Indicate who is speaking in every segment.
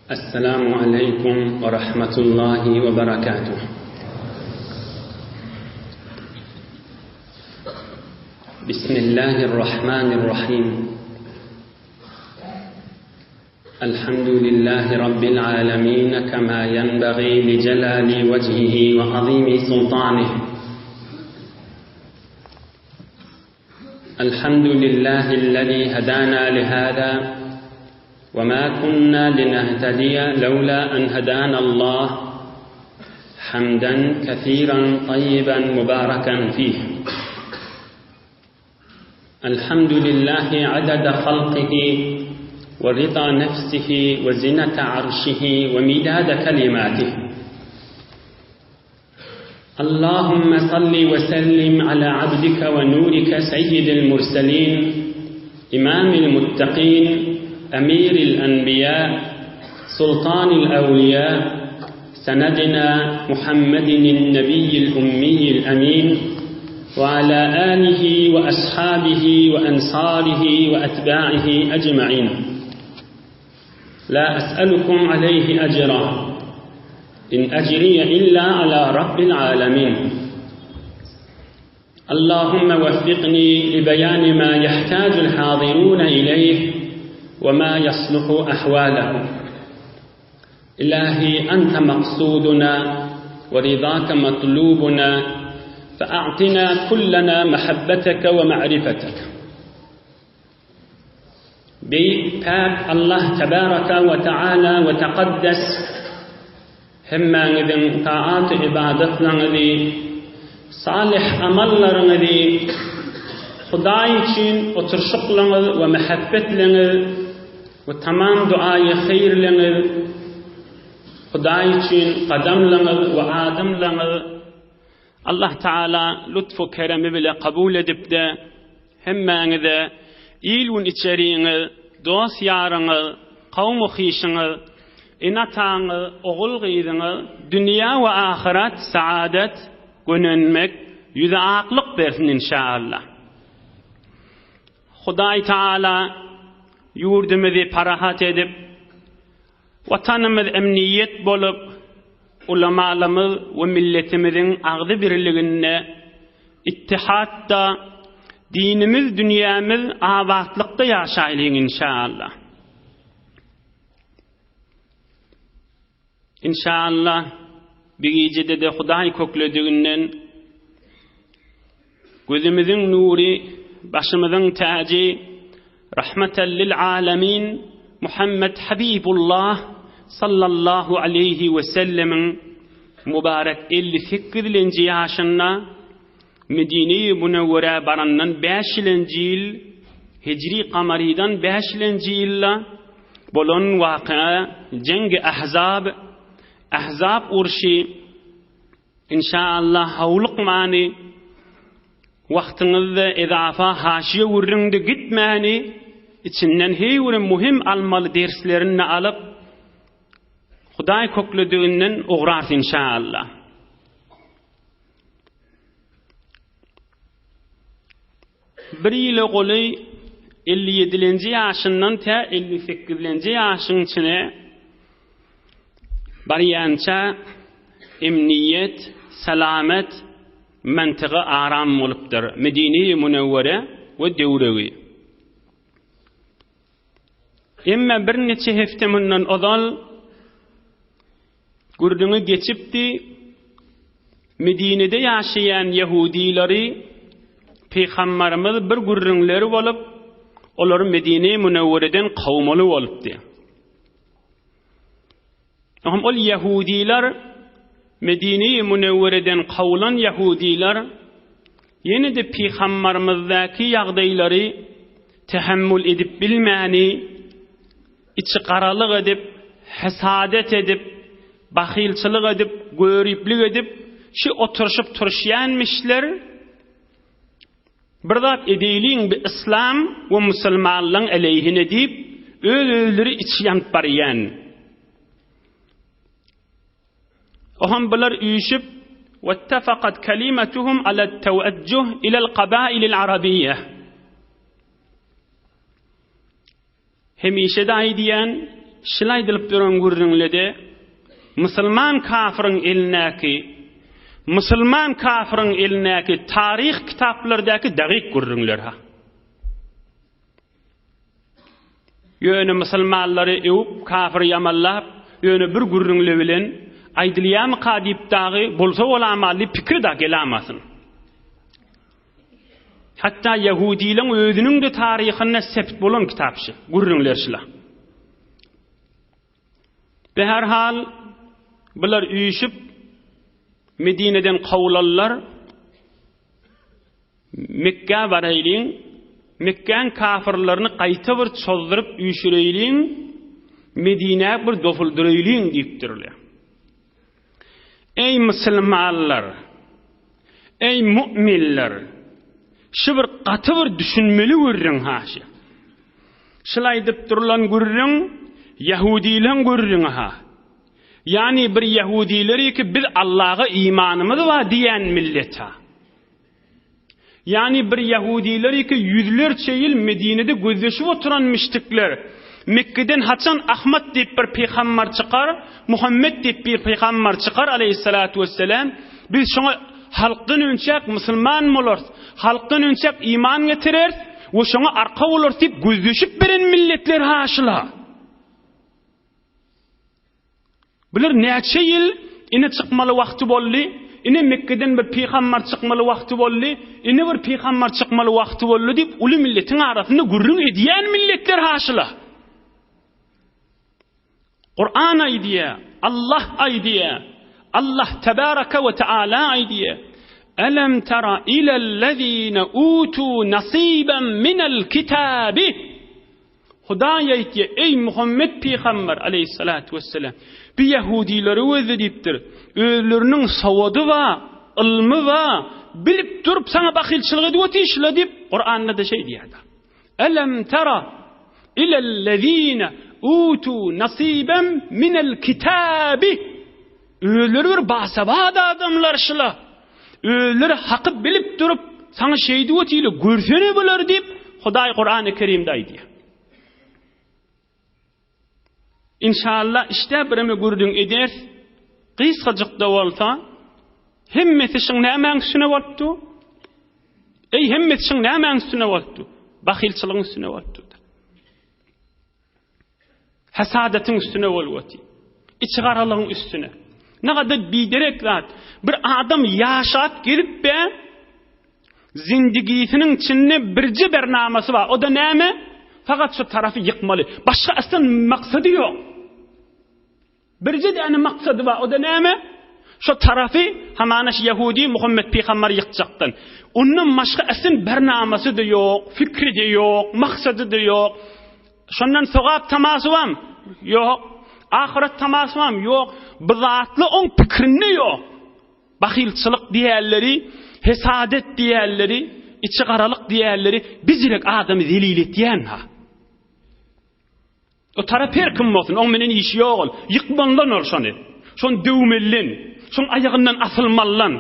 Speaker 1: Esselamu aleýkum we rahmetullahi we berekatuh. Bismillahirrahmanirrahim. Elhamdülillahi Rabbil alemin kema yenbaghi li celali vecihi ve azimi sultanih. الحمد لله الذي هدانا لهذا وما كنا لنهتدي لولا أن هدانا الله حمدا كثيرا طيبا مباركا فيه الحمد لله عدد خلقه ورضا نفسه وزنة عرشه ومداد كلماته اللهم صل وسلم على عبدك ونورك سيد المرسلين إمام المتقين أمير الأنبياء سلطان الأولياء سندنا محمد النبي الأمي الأمين وعلى آله وأصحابه وأنصاره وأتباعه أجمعين لا أسألكم عليه أجرا إن أجري إلا على رب العالمين اللهم وفقني لبيان ما يحتاج الحاضرون إليه وما يصلح أحوالهم إلهي أنت مقصودنا ورضاك مطلوبنا فأعطنا كلنا محبتك ومعرفتك Beýik Päk Allah Tebaraka we Teala we Tekaddes hemmäňiziň taat-u-ybadatlaryňyzy, salyh amallaryňyzy, Hudaý üçin oturyşyklaryňyz we mähebbetleňiz we tamam duaýy haýyrlaryňyz, Hudaý üçin gadamlaryňyz we adymlaryňyz Allah Teala lutfu keremi bile kabul edipde, Hemmäňize il-gün içeriňiz, dost-ýaryňyz, kowum-u-hyşyňyz, ene-ataňyz, ogul-gyzyňyz dünýä we ahyret saadet, gönenmek, ýüze aklyk bersin inşaallah. Hudaý Taala ýurdumyzy parahat edip, Watanymyz emniýet bolup, ulamalarymyz we milletimiziň agzy birliginde, ittihatda, dinimiz, dünýämiz abatlykda ýaşaýlyň inşaallah. Inşaallah, bir gijede-de Hudaý köklediginden Gözümiziň nury, başymyzyň täji, Rahmeten lil alemin Muhammed Habibullah sallallahu aleýhi we sellemiň mübarek 58-lenji ýaşynda Medine-i Münewwerä barandan bäşilenji ýyl, hijri kamarydan bäşilenji ýylda bolan waky'a Jengi Ahzab, Ahzab urşy, Inşaallah howlukmany, wagtyňyzda ezafa haşiýe gürrüňde gitmäni, içinden heý bir muhim almaly derslerini alyp, Hudaý köklediginden ugrarys inşaallah. Bir ýyla golaý 57-lenji ýaşyndan tä 58-lenji ýaşyň içine barýança emniýet, salamat, mantygy aram bolupdyr. Medine-i Münewwere we döwregi. Emma birniçe hepde mundan ozal gürrüňi geçipdi, Medinede ýaşaýan ýehudileri Pygambarymyz bir gürrüňleri bolup, olary Medine-i Münewwereden kowmaly bolupdy. Oňam ol ýehudiler Medine-i Münewwereden kowlan ýehudiler ýene-de Pygambarymyzdaky ýagdaýlary tehemmül edip bilmäni, içi garalyk edip, hesadet edip, bahylçylyk edip, göriplik edip, şi oturyşyp turuşýanmişler, Bir zat edeýliň bi yslam we musulmanlaň eleýhine diýip, öz-özleri içi ýanyp barýan. Oham bular üýşüp, Wettefekat kelimetuhum alet-tewejjuh ilel kabailil arabiýe. Hemişe-de aýdýan, şil aýdylyp duran gürrüňlede musulman kafyryň elindäki musulman kafyryň elindäki taryh kitaplardaky dagyk gürrüňler ha. Ýöne musulmanlary öwüp, kafyry ýamanlap, ýöne bir gürrüňle bilen aýdylýamyka diýip dagy bolsa bolamaly diýip pikir da gelamasyn. Hatda ýahudileň özüniň-de taryhynda sept bolan kitap şu, gürrüňler şula. Beherhal, bular üýşüp, Medineden kowlanlar, Mekgä baraýlyň, Mekgäň kafyrlaryny gaýta bir çozduryp üýşüreýliň, Medinä bir dofuldyraýlyň diýipdirler. Eý musulmanlar! Eý mu'minler! Şu bir gaty bir düşünmeli gürrüň ha şu. Şul aýdyp durulan gürrüň ýahudileň gürrüňi ha. Ýani bir ýahudileri ki biz Allaha imanymyz bar diýen millet ha. Ýagny bir ýahudiler ki ýüzlerçe ýyl Medinede gözleşip oturan müşrikler, Mekgeden haçan Ahmat diýip bir pygambar çykar, Muhammet diýip bir pygambar çykar aleýhissalatu wesselam, biz şoňa halkdan önçäk musulman bolarys, halkdan önçäk iman getireris we şoňa arka bolarys diýip gözleşip beren milletler haşyla. Bular näçe ýyl ine çykmaly wagty boldy, ine Mekgeden bir pygambar çykmaly wagty boldy, ine bir pygambar çykmaly wagty boldy diýip uly milletiň arasynda gürrüň edýän milletler haşyla. Kur'an aýdýar, Allah aýdýar, Allah tebaraka we taala aýdýar. Elem tara ilellezine utu nasiban minel kitabi Hudaý aýtýar, Eý, Muhammet pygamber, aleýhissalatu wesselam, bi ýahudileri gözle diýipdir. Özleriniň sowady bar, ylmy bar, bilip durup saňa bahylçylyk edip otyşylar diýip, Kuranda-da şeý diýýär. Elem tara ilellezine utu nasiben minel kitabi. Özleri bir basawat adamlar şula. Özleri haky bilip durup, saňa şeýdip otylar, görsene bulary diýip, Hudaý Kurany Kerimde aýdýar. Inşallah işte birimi gürrüň ederis. Gysgajyk da bolsa, hemmesi şyň nämäň üstüne bolupdy? Eý, hemmesi şyň nämäň üstüne bolupdy? Bahylçylygyň üstüne bolupdy. Hasadatyň üstüne bolup otyr. Içigaralygyň üstüne. Nagadar biderek zat. Bir adam ýaşap gelip be, zindigisiniň içinde birje bernamasy bar. O da näme? Fakat şu tarafy ýykmaly. Başga aslan maksady ýok. Birje däne maksady bar, o-da näme? Şo tarafy, hamana şu ýahudi Muhammet pygambary ýykjakdan. Ondan başga asyn bernamasy-da ýok, fikri-de ýok, maksady-da ýok. Şondan sogap tamasy barmy? Ýok. Ahyret tamasy barmy? Ýok. Bu zatly oň pikrinde ýok. Bahylçylyk diýerleri, hesadet diýerleri, içigaralyk diýerleri bijirek adamy zelil etýän-ha. O tarap her kim bolsun, oň menen işi ýok ol. Ýykmanlan ol şony. Şony döwmelilen, şoň aýagyndan asylmalylan.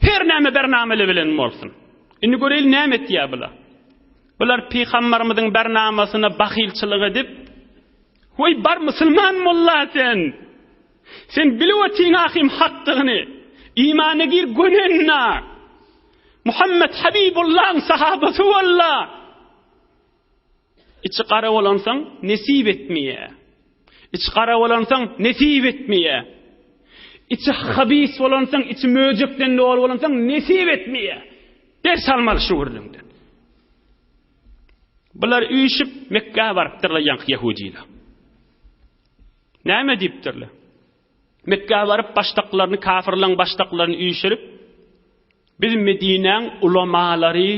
Speaker 1: Her näme bernameli bilen bolsun. Indi göreýli näme etýär bular. Bular pygambarymyzyň bernamasyna bahylçylyk edip, Weý bar musulman molla sen. Sen bilip otyň ahym hakdygyny. Imana gir gönenna. Muhammed Habibullaň sahabasy walla. Içi gara bolansoň nesip etmeýär. Içi gara bolansoň nesip etmeýär. Içi habis bolansoň, içi möjekden doly bolansoň nesip etmeýär. Ders almaly şu gürrüňden. Bular üýşüp Mekgä barypdyrlar ýaňky ýahudiler. Näme diýipdirler? Mekgä baryp başdaklaryny, kafirleň başdaklaryny üýşürip, Biz Medinäň ulamalary,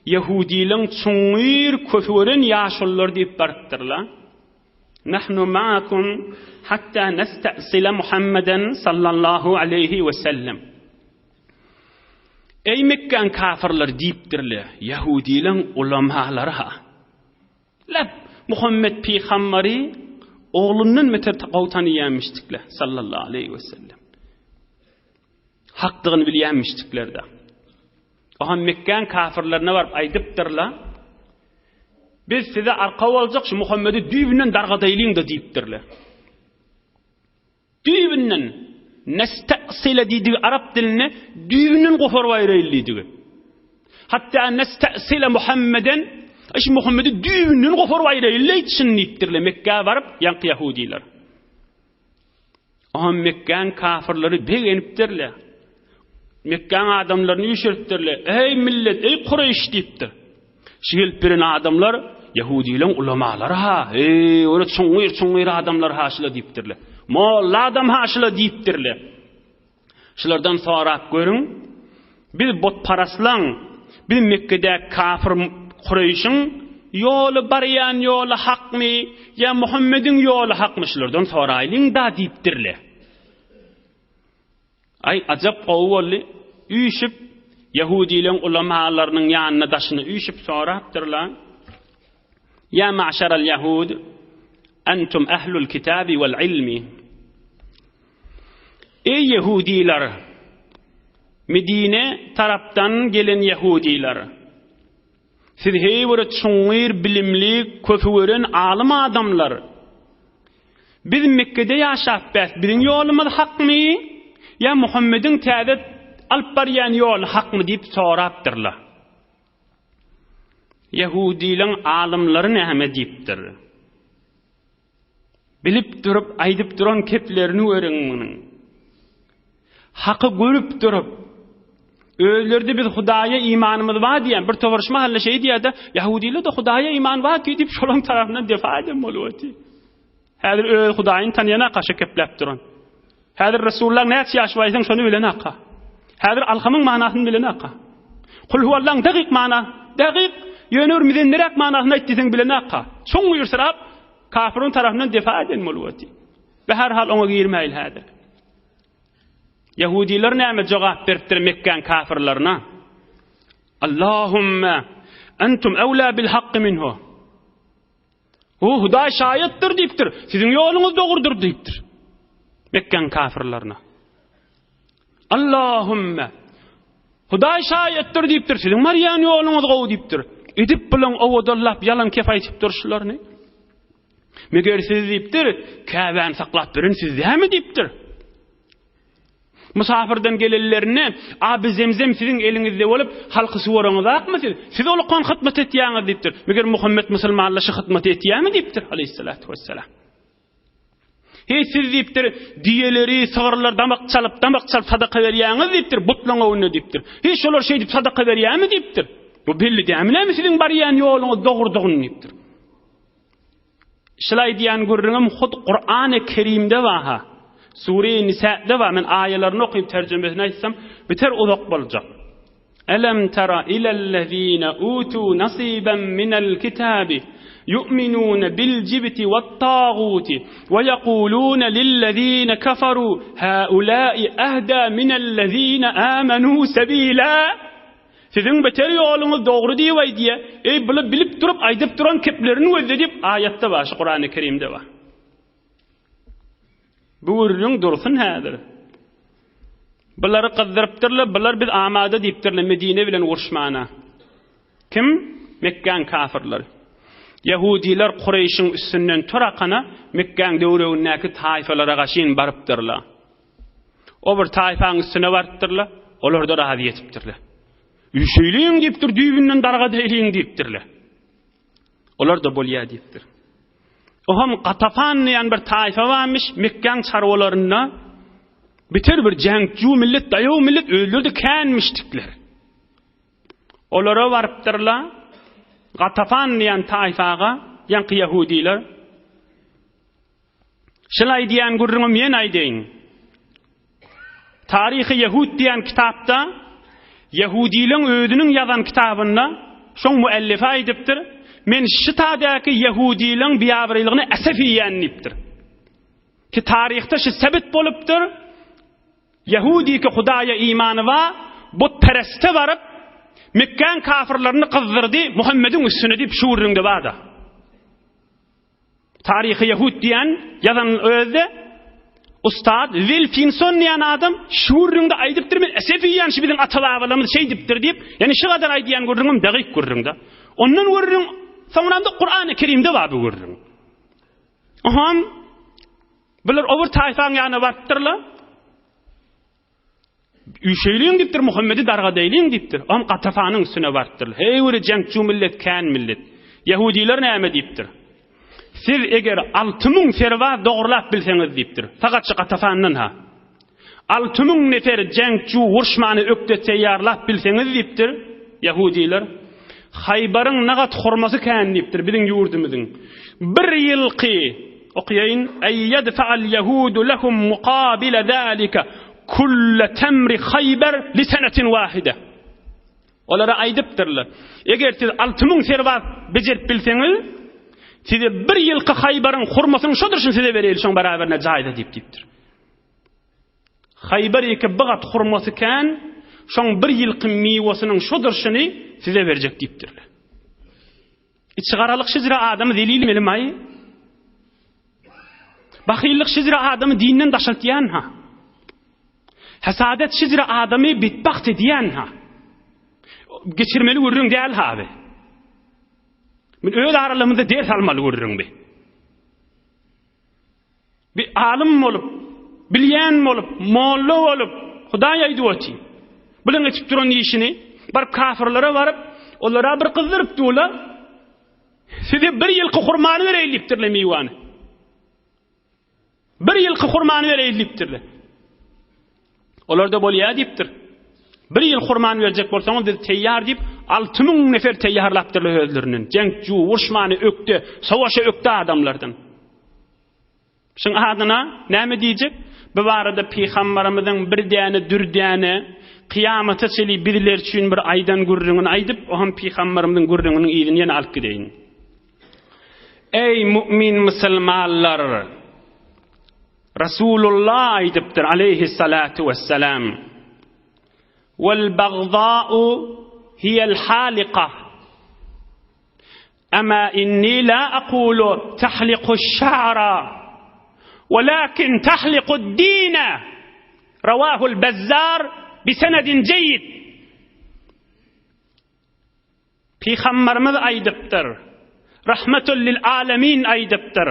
Speaker 1: ýehudileň çuňňur köpi gören ýaşululary diýip barypdyrlar. Nahnu ma'akum hatta nesta'sila Muhammeden sallallahu aleýhi we sellem. Eý Mekgäň kafirleri diýipdirler, ýehudileň ulamalary-ha. Lep, Muhammet pygamberi oglundan beter gowy tanaýarmyşdyklar sallallahu aleýhi we sellem. Hakdygyny bilýänmişdikler-de. Oha Mekgäň kafirlerine baryp aýdypdyrlar. Biz size arka boljak şu Muhammedi düýbünden dargadaýlyň-da diýipdirler. Düýbünden nesta'sile diýdigi arap dilinde düýbünden goparyp aýraýly diýdigi. Hatda nesta'sile Muhammeden şu Muhammedi düýbünden goparyp aýraýly diýsin diýipdirler Mekgä baryp ýaňky ýahudiler. Oňa Mekgäň kafyrlary begenipdirler. Mekgäň adamlaryny üýşüripdirler. Eý millet, eý Kureýş diýipdir. Şu gelip beren adamlar ýahudileň ulamalary-ha, eý, olar çuňňur-çuňňur adamlar ha şular diýipdirler. Molla adam ha şular diýipdirler. Şulardan sorap görüň, biz butparaslaň, biz Mekgedäki kafir Kureýşiň ýoly barýan ýoly hakmy ýa Muhammediň ýoly hakmy şulardan soraýlyň-da diýipdirler. Aý, ajap gowy boldy. Üýşüp, ýahudileň ulamalarynyň ýanyna daşyna üýşüp sorapdyrlar. Ýa ma'şaral ýahud, entum ahlul kitabi wal ilmi. Eý ýehudiler! Medine tarapdan gelen ýehudiler! Siz heý bir çuňňur bilimli, köpi gören alym adamlar! Biz Mekgede ýaşap bäs, biziň ýolumyz hakmy ýa Muhammediň täze alyp barýan ýoly hakmy diýip sorapdyrlar. Ýehudileň alymlary näme diýipdir? Bilip durup aýdyp duran keplerini görüň munuň. Haky görüp durup, özleri-de biz Hudaýa imanymyz bar diýen bir towar şu mahalla şeý diýýär-de, Ýahudiler-de Hudaýa iman bar diýip şolaryň tarapyndan defa eden bolup otyr. Häzir öz Hudaýyny tanaýan aka şo kepläp duran. Häzir Resullaň näçe ýaşy bar diýseň şony bilen aka. Häzir Alhamyň manasyny bilen aka. Kul huwallaň dagyk mana, dagyk ýöne bir müzenneräk manasyny aýt diýseň bilen aka. Çuňňursyrap Kafyryň tarapyndan defa eden bolup otyr. Be her hal oňa girmäýli häzir. Ýahudiler näme jogap beripdir Mekgäň kafyrlaryna? Allahumma entum awla bil hakky minhu. O Hudaý şaýatdyr diýipdir. Siziň ýoluňyz dogrudyr diýipdir. Mekgäň kafyrlaryna. Allahümme. Hudaý şaýatdyr diýipdir. Siziň barýan ýoluňyz gowy diýipdir. Edip bilen owadallap ýalan kep aýtyp durşularyny. Meger siz diýipdir, Käbäni saklap beren siz dämi diýipdir. Musafirden gelenlerinde Abi Zemzem siziň eliňizde bolup, halky suwaraňyzakmy siz? Siz olakan hytmat etýäňiz diýipdir. Meger Muhammet musulmanlar şu hytmaty etýämi diýipdir. Aleyhissalatu vesselam. Heý, siz diýipdir, düýeleri, sygyrlary damak çalyp, damak çalyp sadaka berýäňiz diýipdir, butlaň öňünde diýipdir. Heý, şolar şeýdip sadaka berýärmi diýipdir. Bu belli dälmi näme siziň barýan ýoluňyz dogrudygyny diýipdir. Şul aýdýan gürrüňim hut Kurany Kerimde bar-ha. Sure-i Nisa'da bar. Men aýalaryny okyp terjimesini aýtsam, biter uzak boljak. Elem tara ilellezine utu nasiban minel kitabi yu'minune bil jibti wat taguti we yekulune lillezine kafaru haulai ahda minellezine amanu sebila Siziň beter ýoluňyz dogry diýip aýdýa. Eý bular bilip durup aýdyp duran keplerini gözle diýip aýatda bar şu Kurany Kerimde bar. Bu gürrüň dursun häzir. Bulary gyzdyrypdyrlar, bular biz amada diýipdirler Medine bilen uruşmana. Kim? Mekgäň kafirleri. Ýahudiler Kureýşiň üstünden turakana Mekgäň döwregindäki taýfalara gaşyn barypdyrlar. O bir taýfaň üstüne barypdyrlar, olar-da razy ýetipdirler. Üşeýliň diýipdir, düýbünden dargadaýlyň diýipdirler. Olar-da bolýar diýipdir. Oham Gatafan diýen bir taýfa barmyş, Mekgäň çarwalarynda biter bir jäňkju millet, daýaw millet, özleri-de känmişdikler. Olara barypdyrlar, Gatafan diýen taýfaga, ýaňky ýahudiler. Şul aýdýan gürrüňim ýene aýdaýyn. Taryhy Ýehud diýen kitapda ýehudileň özüniň ýazan kitabynda şoň müellifi aýdypdyr, Men şitadäki ýehudileň biabraýlygyna äsef iýýän diýipdir. Ki taryhda şu sebit bolupdyr, Ýehudiki Hudaýa imany bar, butpereste baryp, Mekgäň kafyrlaryny gyzdyrdy Muhammediň üstüne diýip şu gürrüňde bar-da. Taryhy Ýehud diýen ýazan özde Ustad Wilkinson diýen adam şu gürrüňde aýdypdyr men esef iýen şu biziň ata-babalarymyz şeýdipdir diýip, ýani şu gadar aýdýan gürrüňim dagyk gürrüňde. Ondan gürrüň. Soňram-da Kurany Kerimde bar bu gürrüň. Aham bular o bir taýfaň ýanyna barypdyrlar. Üşeýliň diýipdir, Muhammedi dargadaýlyň diýipdir. Oňam Gatafanyň üstüne barypdyr. Heý bir jeňçi millet, kän millet. Ýehudiler näme diýipdir? Siz eger 6000 serbaz dogrulap bilseňiz diýipdir. Fakat şu Gatafandan ha. 6000 nefer jeňçi uruşmany ökde teýýarlap bilseňiz diýipdir. Ýehudiler. Haýbaryň nagat hurmasy kän diýipdir biziň ýurdumyzyň. Bir ýylky Okaýaýyn, Eý ýedfa'al ýehudu lehum mukabile zalika kulle temri Haýber li senetin wahide. Olara aýdypdyrlar, eger siz 6000 serbaz bejerip bilseňiz, size bir ýylky Haýbaryň hurmasynyň şodur şuny size bereýli şoň beraberine jaýda diýip diýipdir. Haýbar ýeke bir gat hurmasy kän, şoň bir ýylky miwesiniň şodur şuny size berjek diýipdirler. Içigaralyk şejere adamy zelil melemaý. Bahyllyk şejere adamy dinden daşaltýan ha. Hasadet şejere adamy betbagt edýän ha. Geçirmeli gürrüň däl ha abi. Men öz aralygymyzda ders almaly gürrüň bi. Bir alym bolup, bilýän bolup, molla bolup, Hudaý aýdyp otyr. Bulan etip duran işini baryp kafirlere baryp, olara bir gyzdyryp durlar. Size bir ýylky hurmany bereýin diýipdirler miwany. Bir ýylky hurmany bereýin diýipdirler. Olar-da bolýar diýipdir. Bir ýyl hurmany berjek bolsaňyz biz teýýar diýip, 6000 nefer teýýarlapdyrlar özlerinden. Jeňçi, uruşmany ökde, savaşa ökde adamlardan. Şuň adyna näme diýjek? Bu barada pygambarymyzyň bir däne dürdäne kyýamata çenli bizler üçin bir aýdan gürrüňini aýdyp, o hem pygambarymyzyň gürrüňiniň yzyny ýene alyp gideýin. Eý mu'min musulmanlar! Rasulullah aýdypdyr aleýhissalatu wessalam. Wal bagza'u hiyal halika. Ama inni la aqulu tahliku şa'ra walakin tahliku ad-dina. Rawahul Bazzar bi senedin jeýid. Pygamberimiz aýdypdyr. Rahmetul lil alemin aýdypdyr.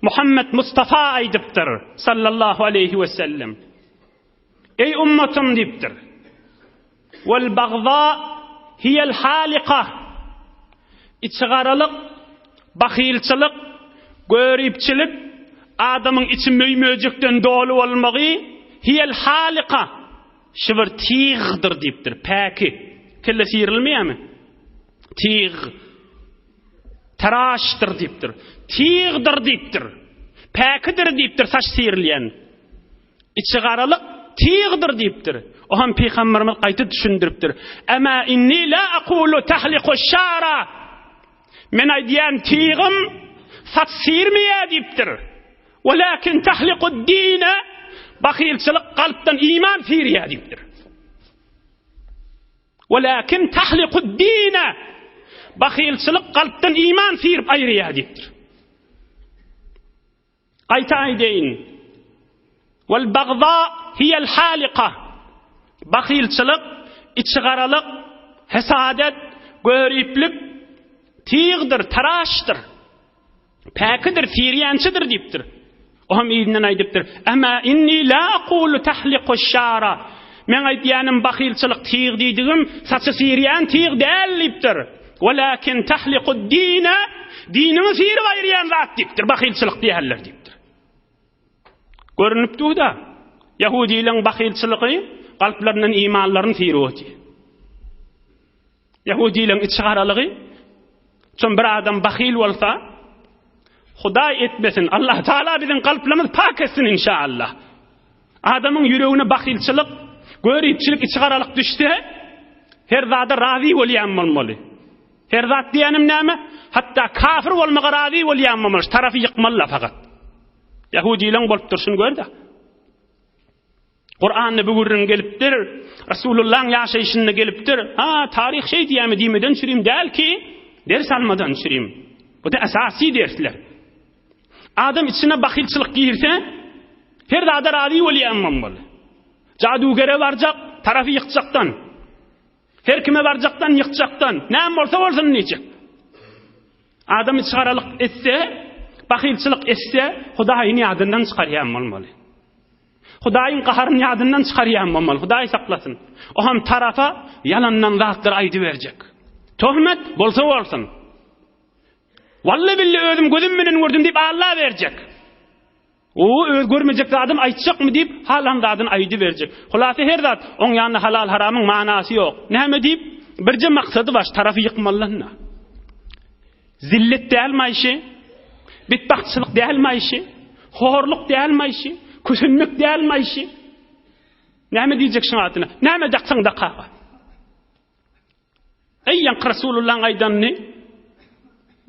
Speaker 1: Muhammed Mustafa aýdypdyr sallallahu aleýhi we sellem. Eý ummatym diýipdir. Wal bagza hiyel halika. Içigaralyk, bahylçylyk, göripçilik, adamyň içi möý-möjekden doly bolmagy hiyel halika. Şu bir tygdyr diýipdir, päki. Kelle syýrylmaýarmy? Tyg. Taraşdyr diýipdir. Tygdyr diýipdir. Päkidir diýipdir, saç syýrylýan. Içigaralyk tygdyr diýipdir. O hem pygamberimiz gaýta düşündiripdir. Ämä inni la aqulu tahliku şara. Men aýdýan tygym saç syrmaýar diýipdir. Walakin tahliku dine bahylçylyk kalpdan iman syrýar diýipdir. Walakin tahliku dine bahylçylyk kalpdan iman syryp aýyrýar diýipdir. Gaýta aýdaýyn. Wal bagza hiýel halika. Bahylçylyk, içigaralyk, hesadet, göriplik tygdyr, taraşdyr. Päkidir, sirýänçidir diýipdir. O hem yzyndan aýdypdyr. Ämä inni la aqulu tahliku şara. Men aýdýanym bahylçylyk tyg diýdigim, saçy sirýän tyg däl diýipdir. Walakin tahliku dine, diniňi sirip aýyrýan zat diýipdir, bahylçylyk diýerler diýipdir. Görünip dur-da, ýahudileň bahylçylygy kalplaryndan imanlaryny sirip otyr. Ýahudileň içigaralygy, çün bir adam bahyl bolsa, Hudaý etmesin, Allah Taala biziň kalplarymyzy pak etsin inşallah. Adamyň ýüregine bahylçylyk, göripçilik, içigaralyk düşse, her zada razy bolýan bolmaly. Her zat diýenim näme? Hatda kafir bolmaga razy bolýan bolmaly, şu tarapy ýykmaly fakat. Ýahudileň bolup durşuny gör-de. Kuranda bu gürrüň gelipdir. Resulullahyň ýaşaýşynda gelipdir. Ha, taryh şeý diýýärmi diýmeden çürim däl ki, ders almadan çürim. Bu da esasy dersler. Adam içine bahylçylyk girse, her zada razy bolýan bolmaly. Jadugere barjak, tarapy ýykjakdan. Her kime barjakdan ýykjakdan. Näme bolsa bolsun diýjek. Adam içgaralyk etse, bahylçylyk etse, Hudaýyny ýadyndan çykarýan bolmaly. Hudaýyň gaharyny ýadyndan çykarýan bolmaly. Hudaý saklasyn. O hem tarapa ýalandan zatlar aýdyberjek. Töhmet bolsa bolsun. Walla billi özüm gözüm bilen gördüm diýip alla berjek. O öz görmejek zadyn aýtjakmy diýip, halan zadyny aýdyberjek. Hulasy her zat, oň ýanynda halal-haramyň manasy ýok. Näme diýip, birje maksady bar, şu tarapy ýykmalyna. Zillet dälmi aýşy? Betbagtçylyk dälmi aýşy? Horluk dälmi aýşy? Kösenmek dälmi aýşy? Näme diýjek şuň adyna? Näme daksaň dakaga. Eý, ýaňky Resulullahyň aýdanyny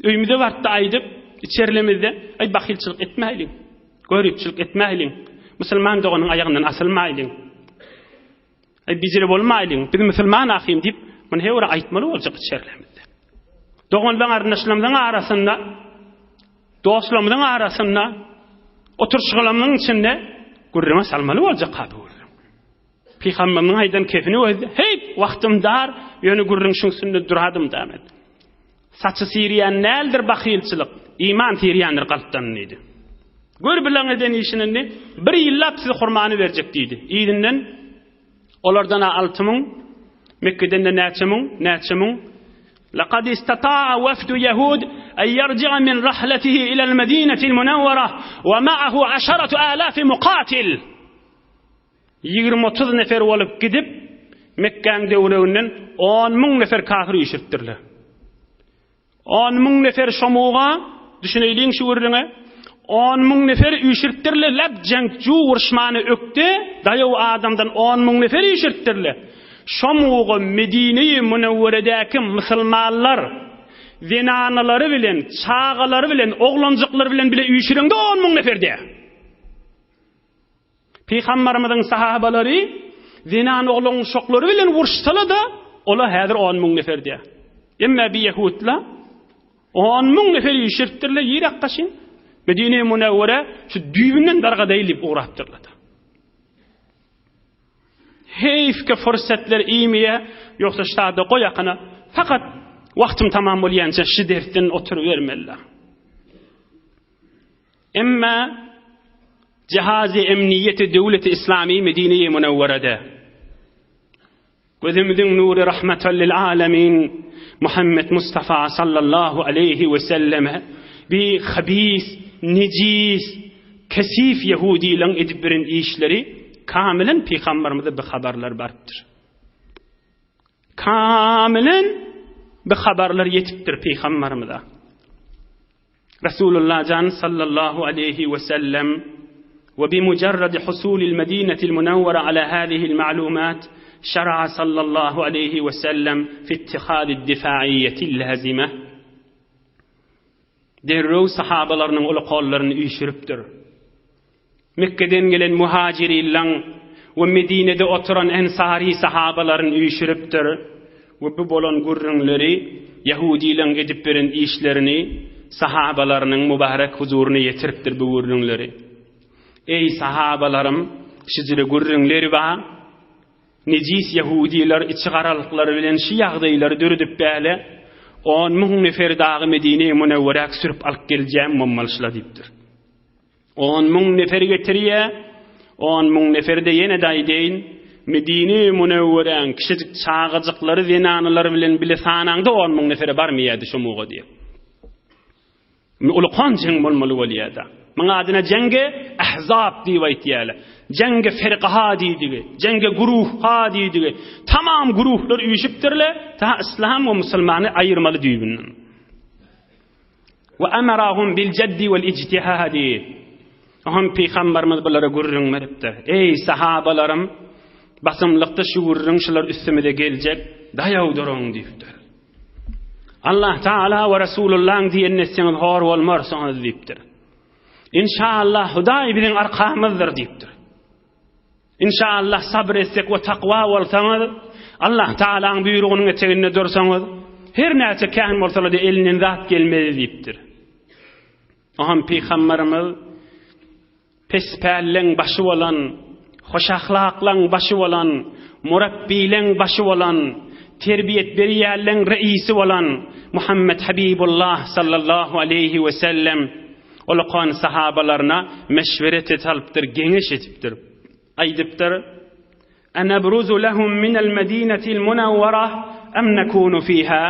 Speaker 1: öýümize baryp-da aýdyp, içerilemizde, Eý, bahylçylyk etmäýliň, göripçilik etmäýliň, musulman doganyň aýagyndan asylmaýlyň, eý, bijire bolmaýlyň, biz musulman ahym diýip, muny her bir aýtmaly boljak içerilemizde. Dogan-garyndaşlarymyzyň arasynda, dostlarymyzyň arasynda, oturyşyklarymyzyň içinde gürrüňe salmaly boljak ha bu gürrüň. Pygamberimiziň aýdan kefini gözle. Heý, wagtym dar, ýöne gürrüň şuň üstünde duradym da men. Saçy sirýän däldir bahylçylyk, iman sirýändir kalpdan diýdi. Gör bilen eden işini indi, bir ýyllap size hurmany berjek diýdi. Yzyndan olardan 6000, Mekgeden de näçe müň, näçe müň Laqad istata'a wafdu yahud an yarji'a min rahlatihi ila al-Madinati al-Munawwara wa ma'ahu asharatu alaf muqatil. Ýigrimi-otuz nefer bolup gidip, Mekgäň döwreginden 10 muň nefer kafir üýşüripdirler. 10 muň nefer şomuga, düşüneýliň şu gürrüňe, 10 muň nefer üýşüripdirler, läp jeňkju uruşmany ökde, daýaw adamdan 10 muň nefer üýşüripdirler. Şomuga Medine-i Münewweredäki musulmanlar zenanalary bilen, çagalary bilen, oglanjyklary bilen bile üýşüreňde 10 muň nefer dä. Pygambarymyzyň sahabalary zenan oglan uşaklary bilen uruşsala-da, olar häzir on muň nefer diýýär. Emma bi ýehudlar on muň nefer üýşüripdirler ýyrak gaşyn. Medine-i Münewwere şu düýbünden dargadaýyl diýip ugrapdyrlar. Heýf ki fursatlar iýmeýär, ýogsa ştada goý akyna. Fakat wagtym tamam bolýança şu dersden oturybermeliler. Emma Jihazy Emniýeti Döwleti Islamy Medine-i Münewwerede gözümiziň nury rahmatan lil alemin Muhammed Mustafa sallallahu aleyhi we selleme bi habis, nejis, kesif ýehudileň edip beren işleri kamilen pygamberimize bi habarlar barypdyr. Kamilen bi habarlar ýetipdir pygamberimize. Resulullah jan sallallahu aleyhi we sellem we bi mujarrad husulil Medinetil Munawwara ala hâzihil ma'lumat şera'a sallallahu aleyhi we sellem fi ittihâdid difâiyyetil lâzime derrew sahabalarynyň uly kollaryny üýşüripdir. Mekgeden gelen muhajirillaň we Medinede oturan ensary sahabalaryny üýşüripdir we bu bolan gürrüňleri ýahudileň edip beren işlerini sahabalarynyň mübarek huzuryna ýetiripdir bu gürrüňleri. Eý sahabalarym şijire gürrüňleri bar. Nejis ýahudiler içigaralyklary bilen şi ýagdaýlary döredip bäle 10 muň nefer dagy Medine-i Münewweräk sürüp alyp geljäm mommalyşla diýipdir. On muň nefer getirýä, on muň nefer-de ýene-de aýdaýyn, Medine-i Münewweräň kiçijik çagajyklary, zenanalary bilen bile sanaňda on muň nefere barmaýardy şo muga diýip. Indi ulukan jeň bolmaly bolýar-da. Muň adyna jeňge Ahzab diýip aýtýarlar. Jeňge firkaha diýdigi, jeňge guruhha diýdigi. Tamam guruhlar üýşüpdirler, ta yslam we musulmany aýyrmaly düýbünden. We emerahum bil jaddi wal ijtihadi. Oňam pygamberimiz bulara gürrüň beripdir. Eý sahabalarym, basymlykda şu gürrüň şular üstümize geljek, daýaw duruň diýipdir. Allah Taala we Resulullahyň diýenini etseňiz hor bolmarsyňyz diýipdir. Inşallah Hudaý biziň arkamyzdyr diýipdir. Inşallah sabyr etsek we takwa bolsaňyz, Allah Taalaň buýrugynyň eteginde dursaňyz, her näçe kän bolsalar-da elinden zat gelmez diýipdir. Oňam pygamberimiz pespälleň başy bolan, hoşahlaklaň başy bolan, murabbileň başy bolan, terbiýet berýänleň reisi bolan Muhammet Habibullah sallallahu aleýhi we sellem olakan sahabalaryna meşweret salypdyr, geňeş edipdir. Aýdypdyr, Enebruzu lehum minel medinetil munawwara em nekunu fiha?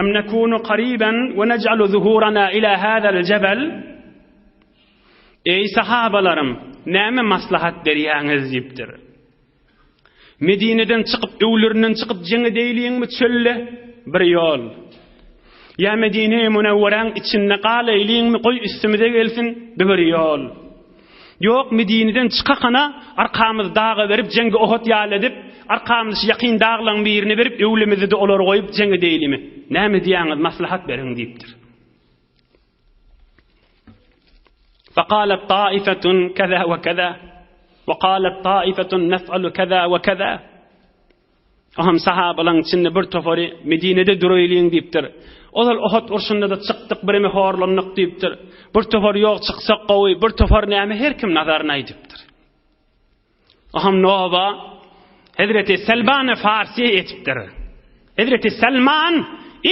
Speaker 1: Em nekunu qariben we nec'alu zuhurana ila hazal jebel? Eý sahabalarym, näme maslahat berýäňiz diýipdir. Medineden çykyp, öwlerinden çykyp jeň edeýliňmi çölde? Bir ýol. Ýa Medine-i Münewweräň içinde galaýlyňmy, goý üstümize gelsin? Bu bir ýol. Ýok, Medineden çykakana arkamyzy daga berip, jeňgi Ohud ýaly edip, arkamyzy şu ýakyn daglaryň birine berip, öwlimizi-de olara goýup jeň edeýlimi? Näme diýýäňiz, maslahat beriň diýipdir. Fakalet taifetun keza we keza we kalet taifetun nef'alu keza we keza. Oham sahabalaryň içinde bir topary Medinede duraýlyň diýipdir. Ozal Ohud urşunda-da çykdyk, bireme horlandyk diýipdir. Bir topar ýok çyksak gowy, bir topar näme her kim nazaryny aýdypdyr. Oham noba Hezreti Selman Farsi etipdir. Hezreti Selman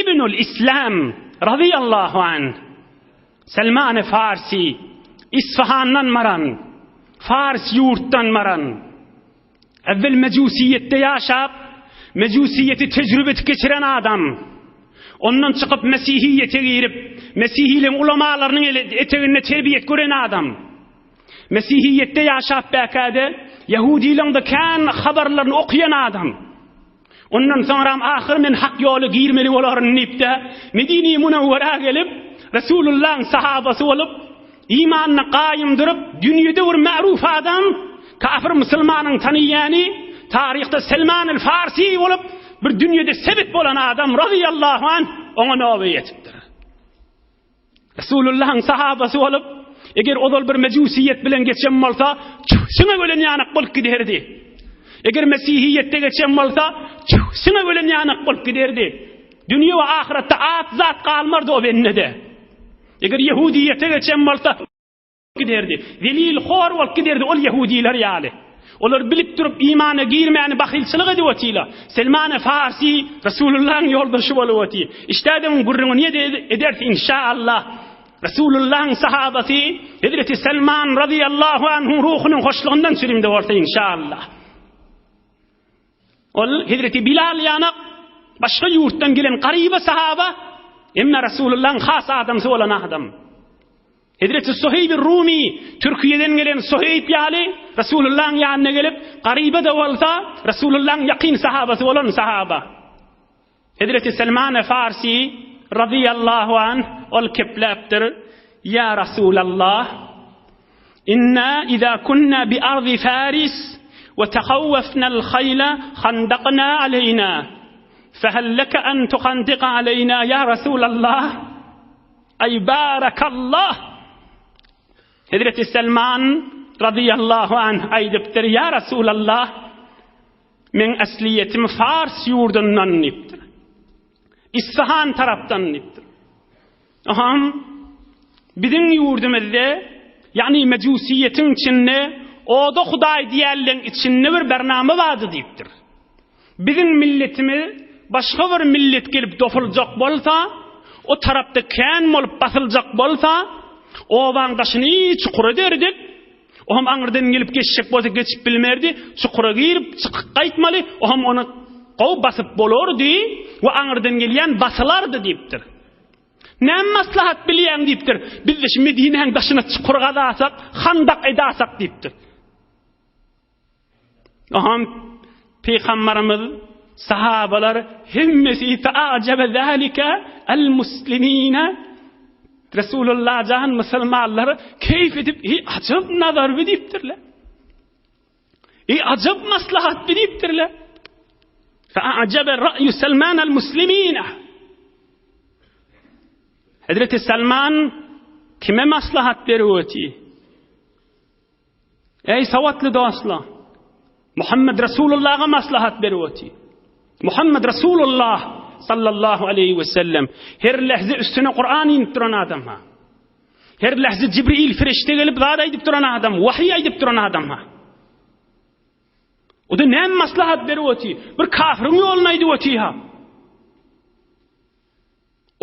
Speaker 1: ibnül Islam radıyallahu an. Selman Farsi Isfahandan maran, Fars ýurtdan maran. Evvel mejusiýetde ýaşap, mejusiýeti tejrübe edip geçiren adam. Ondan çykyp mesihiýete girip, mesihiligiň ulamalarynyň eteginde terbiýet gören adam. Mesihiýetde ýaşap bäkäde, ýahudylaryň-da kän habarlaryny okaýan adam. Ondan soňram ahyr men hak ýola girmeli bolaryn diýip-de, Medine-i Munawwara gelip, Resulullahyň sahabasy bolup, imanyna gaýym durup, dünýede bir ma'ruf adam, kafir musulmanyň tanyýany, taryhda Selman el-Farsi bolup, bir dünýede sebit bolan adam razyýallahu anh oňa noba ýetipdir. Resulullahyň sahabasy bolup, eger ozal bir mejusiýet bilen geçen bolsa, siňek ölen ýanak bolup giderdi. Eger mesihiýetde geçen bolsa, siňek ölen ýanak bolup giderdi. Dünýe we ahyretde at zat galmardy o bendede. Eger ýehudiýete geçen bolsa, giderdi. Zelil hor bolup giderdi ol ýehudiler ýaly. Olar bilip durup imana girmäni bahylçylyk edip otyla. Selman Farsi Resulullahyň ýoldaşy bolup oty. Işdäde oň gürrüňini ýene ederis inşaallah. Resulullahyň sahabasy Hezreti Selman razyýallahu anhuň ruhunyň hoşlugyndan sürümde bolsa inşaallah. Ol Hezreti Bilal ýanak başga ýurtdan gelen garyba sahaba, emma Resulullahyň has adamsy bolan adam. Hezreti Suheýb Rumi Türkiýeden gelen Suheýb ýaly Resulullahyň ýanyna gelip, garyba-da bolsa, Resulullahyň ýakyn sahabasy bolan sahaba. Hezreti Selman Farsi razyýallahu anh ol kepläpdir, Ýa Rasulallah, inna iza kunna bi ardi Faris we tahawwafnal haýla handakna aleýna. Fehel leke an tuhandika aleýna ýa Rasulallah? Aý barakallah! Hezreti Selman razyýallahu anh aýdypdyr, Ýa Rasulallah, meň aslyýetim Fars ýurdundan diýipdir. Isfahan tarapdan diýipdir. Aham biziň ýurdumyzda, ýagny mejusiýetiň içinde oda hudaý diýenleň içinde bir bernama bardy diýipdir. Biziň milletimiz başga bir millet gelip dopuljak bolsa, o tarapda kän bolup basyljak bolsa, obaň daşyny çukur ederdik. O hem aňyrdan gelip geçjek bolsa geçip bilmerdi, çukura girip çykyp gaýtmaly, o hem ony gowy basyp bolardy we aňyrdan gelýän basylardy diýipdir. Näme maslahat bilýäň diýipdir. Biz-de şu Medinäň daşyna çukur gazasak, handak edasak diýipdir. Aham Pygamberimiz, sahabalar hemmesi fe'ajebe zalika el muslimina Resulullah jan musulmanlar keýf edip, "Ey ajap nazar bi" diýipdirler. Ey ajap maslahat bi diýipdirler. Fe'ajebe ra'yu Salman el muslimina. Hazreti Salman kime maslahat berip öti? Eý sowatly dostlar! Muhammed Resulullaha maslahat berip otyr. Muhammed Resulullah sallallahu aleyhi ve sellem her lehze üstüne Kur'an inip duran adam ha. Her lehze Jibril firişte gelip zat aýdyp duran adam, wahiy aýdyp duran adam ha. O-da näme maslahat berip oty? Bir kafiriň ýoluny aýdyp oty-ha.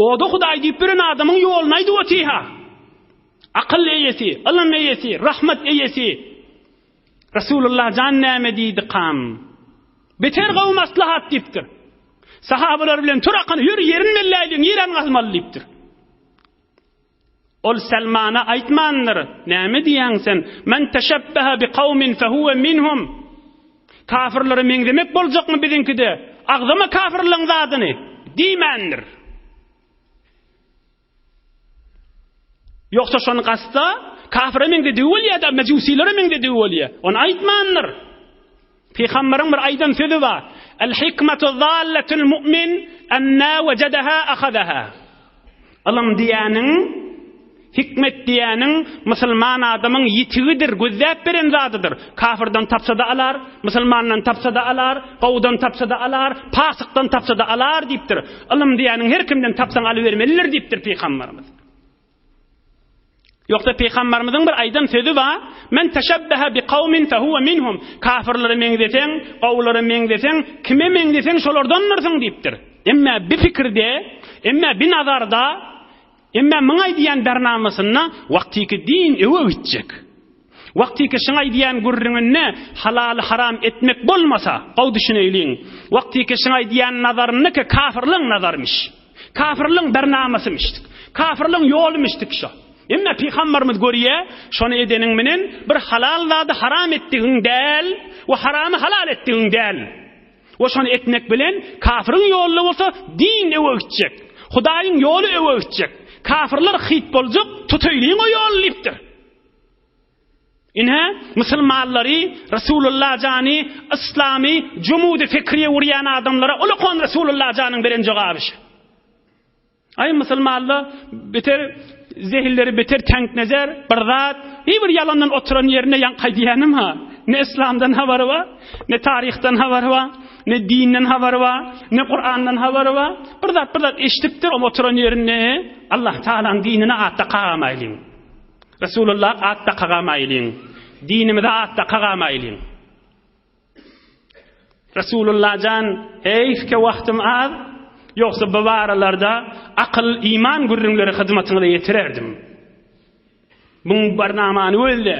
Speaker 1: O-da Hudaý diýip ýören adamyň ýoluny aýdyp oty-ha. Akyl eýesi, ylym eýesi, rahmat eýesi. Resulullah jan näme diýdi kam? Beter gowy maslahat diýipdir. Sahabalar bilen tur akany ýör ýerini belläýliň, niräni gazmaly diýipdir. Ol Selmana aýtmandyr, Näme diýýäň sen? Men teşebbehe bi kawmin fehuwe minhum. Kafirlere meňzemek boljakmy biziňkide? Agzama kafirleň zadyny! Diýmändir. Ýogsa şony gazsa, kafire meňzedigi bolýar-da, mejusilere meňzedigi bolýar. Ony aýtmandyr. Pygamberiň bir aýdan sözi bar. El hikmetu zalletul mu'min enna wejedeha ahazaha. Ylym diýäniň, hikmet diýäniň musulman adamyň ýitigidir, gözläp beren zadydyr. Kafirden tapsa-da alar, musulmandan tapsa-da alar, gowudan tapsa-da alar, pasykdan tapsa-da alar diýipdir. Ylym diýäniň her kimden tapsaň alybermelidir diýipdir pygamberimiz. Ýogsa pygamberimiziň bir aýdan sözi bar, Men teşebbehe bi kawmin fehuwe minhum. Kafirlere meňzeseň, gowulara meňzeseň, kime meňzeseň şolardandyrsyň diýipdir. Emme bi pikirde, emme bi nazarda, emme muň aýdýan bernamasynda wagtyky din öwe gitjek. Wagtyky şuň aýdýan gürrüňinde halaly haram etmek bolmasa, gowy düşüneýliň. Wagtyky şuň aýdýan nazarynda ki kafirleň nazarymyş. Kafirliň bernamasymyşdyk. Kafirliň ýolumyşdyk şo. Emme pygambarymyz görýä, şony edeniň menen bir halal zady haram etdigiň däl we haramy halal etdigiň däl. We şony etmek bilen kafiriň ýolunda bolsa din öwe gitjek. Hudaýyň ýoly öwe gitjek. Kafirler hyt boljak, tutaýlyň o ýoly diýipdir. Ine, musulmanlary, Resulullah jany, yslamy jumudy fikriýe urýan adamlara ulakan Resulullah janyň beren jogaby şu. Aý musulmanlar beter zehinleri beter teňk nezer, bir zat, hiç bir ýalandan oturan ýerinde ýaňky aýdýanym ha. Ne yslamdan habary bar, ne taryhdan habary bar, ne dinden habary bar, ne Kurandan habary bar. Bir zat bir zat eşidipdir, o oturan ýerinde Allah Taalanyň dinine at dakamaýlyň. Resulullah at dakagamaýlyň. Dinimize at dakagamaýlyň. Resulullah jan, heýf ke wagtym az, ýogsa bu baralarda akyl, iman gürrüňleri hyzmatyňyza ýetirerdim. Buň barnamany gözle.